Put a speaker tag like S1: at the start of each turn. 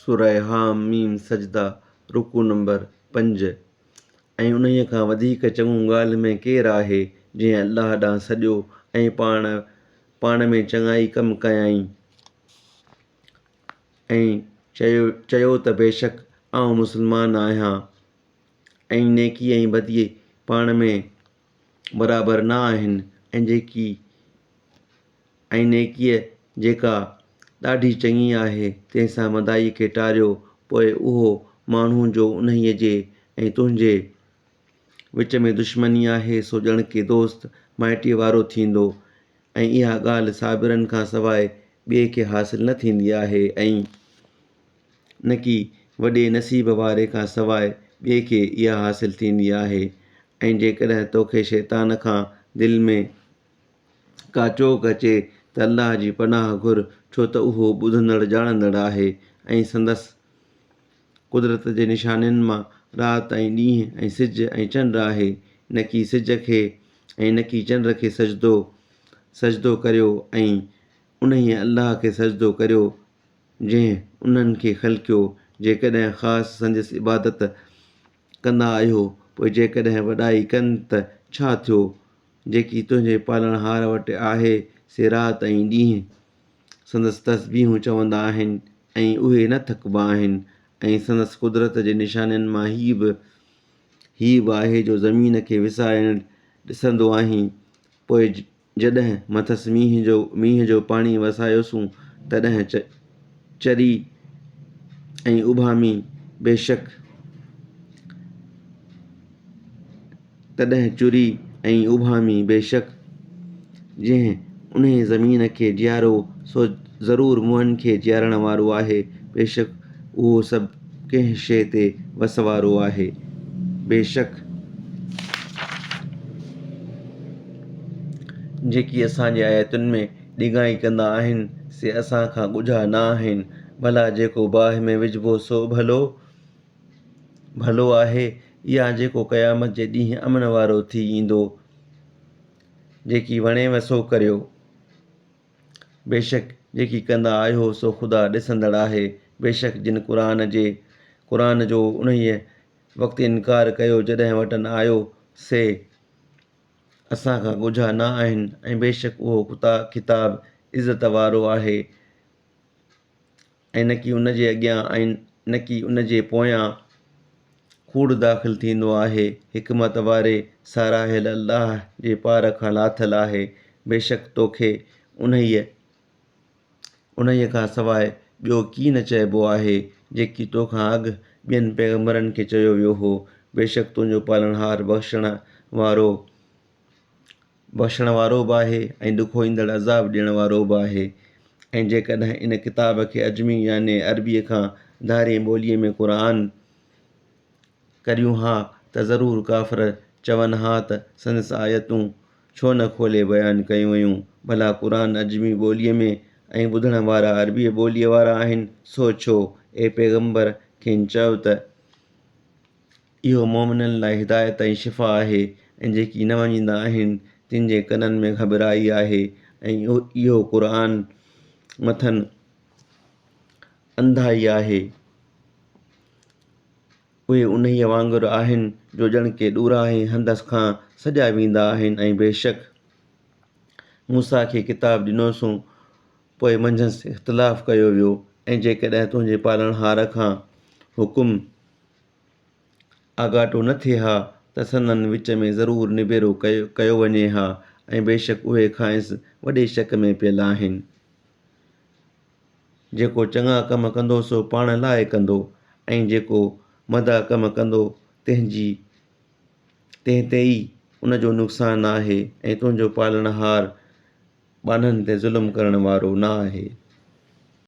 S1: سوره حام ميم سجده، رڪوع نمبر پنج، ۽ انهيء کان وڌيڪ چڱو ڳالهه ۾ ڪير آهي، جنهن الله ڏانهن سڏيو ۽ پاڻ پاڻ ۾ چڱائي ڪم ڪيائين ۽ چيو چيو ته بيشڪ آئون مسلمان آهيان ۽ نيڪي ۽ بدي پاڻ ۾ برابر نه آهن ۽ جيڪي ۽ نيڪيء جيڪا ڏاڍي چڱي آهي، تنهن سان مدائيء کي ٽاريو، پوء اهو ماڻهو جو انهيء جي ۽ تنهنجي وچ ۾ دشمني آهي، سو ڄڻ ڪي دوست مائٽيء وارو ٿيندو، ۽ اها ڳالهه صابرن کان سواء ٻئي کي حاصل نه ٿيندي آهي، ۽ نڪي وڏي نصيب واري کان سواء ٻئي کي اها حاصل ٿيندي آهي، ۽ جيڪڏهن توکي شيطان کان دل ۾. ڪا چوڪ اچي ته الله جي پناهه گهر، ڇو ته اهو ٻڌندڙ ڄاڻندڙ آهي ۽ سندس قدرت جي نشانين مان رات ۽ ڏينهن ۽ سج ۽ چنڊ آهي، نڪي سج کي ۽ نڪي چنڊ کي سجدو سجدو ڪريو ۽ انهيء الله کي سجدو ڪريو جنهن انهن کي خلقيو، جيڪڏهن خاص سندس عبادت ڪندا آهيو، پوء جيڪڏهن وڏائي ڪن ته ڇا ٿيو؟ جيڪي تنهنجي پالڻهار وٽ آهي، سي رات ۽ ڏينهن سندس تسبيحون چوندا آهن ۽ اهي نه ٿڪبا آهن ۽ سندس قدرت جي نشانين مان هي به هي به آهي جو زمين کي وسائڻ ڏسندو آهين، پوء جڏهن مٿس مينهن جو مينهن جو پاڻي وسايوسون، تڏهن چري ۽ اڀامي، بيشڪ تڏهن چري ۽ اڀامي، بيشڪ جنهن انهيء زمين کي جياريو، سو ضرور مئن کي جيارڻ وارو آهي، بيشڪ اهو سڀ ڪنهن شيء تي وس وارو آهي. بيشڪ! جيڪي اسان جي آيتن ۾ ڏنگائي ڪندا آهن، سي اسان کان ڳجها نه آهن. ڀلا جيڪو باهه ۾ وجهبو سو ڀلو ڀلو آهي يا جيڪو قيامت جي ڏينهن امن وارو ٿي ايندو؟ جيڪي وڻيو سو ڪريو. بيشڪ جيڪي ڪندا آهيو سو خدا ڏسندڙ آهي. بيشڪ جن قرآن جي، قرآن جو، انهيء وقت انڪار ڪيو جڏهن وٽن آيو سي اسان کان ڳجها نه آهن ۽ بيشڪ اهو ڪتاب عزت وارو آهي. ۽ نڪي ان جي اڳيان ۽ نڪي ان جي پويان ڪوڙ داخل ٿيندو آهي، حڪمت واري ساراهيل الله جي پار کان لاٿل آهي، بيشڪ توکي انهيء انهيء کان سواء ٻيو ڪي نه چئبو آهي، جيڪي توکان اڳ ٻين پيغمبرن کي چيو ويو هو، بيشڪ تنهنجو پالڻهار بخشڻ وارو بخشڻ وارو به آهي ۽ ڏکوئيندڙ عذاب ڏيڻ وارو به آهي ۽ جيڪڏهن ان ڪتاب کي عجمي يعني عربيء کان ڌارين ٻوليء ۾ قرآن ڪريون ها ته ضرور ڪافر چون ها ته سندس آيتون ڇو نه کولي بيان ڪيون ويون ڀلا قرآن عجمي ٻوليء ۾ ۽ ٻڌڻ وارا عربيء ٻوليء وارا آهن سو ڇو؟ اي پيغمبر! کين چئو ته. اهو مؤمنن لاء هدايت ۽ شفا آهي ۽ جيڪي نه مڃيندا آهن تن جي ڪنن ۾ گهٻرائي آهي ۽ اهو قرآن مٿن انڌائي آهي. اهي انهيء وانگر آهن جو ڄڻ ڪي ڏورانهين هنڌ کان سڏيا ويندا آهن ۽ بيشڪ موسيٰ کي ڪتاب ڏنوسون پوء منجهس اختلاف ڪيو ويو ۽ جيڪڏهن تنهنجي پالڻهار کان حڪم آڳاٽو نه ٿئي ها ته سندن وچ ۾ ضرور نبيرو ڪيو وڃي ها ۽ بيشڪ اهي کانئس وڏي شڪ ۾ پيل آهن. جيڪو چڱا ڪم ڪندو سو پاڻ لاء ڪندو ۽ جيڪو مدا ڪم ڪندو تنهن جي تنهن تي ئي ان جو نقصان آهي ۽ تنهنجو پالڻهار ٻانهن تي ظلم ڪرڻ وارو نه آهي.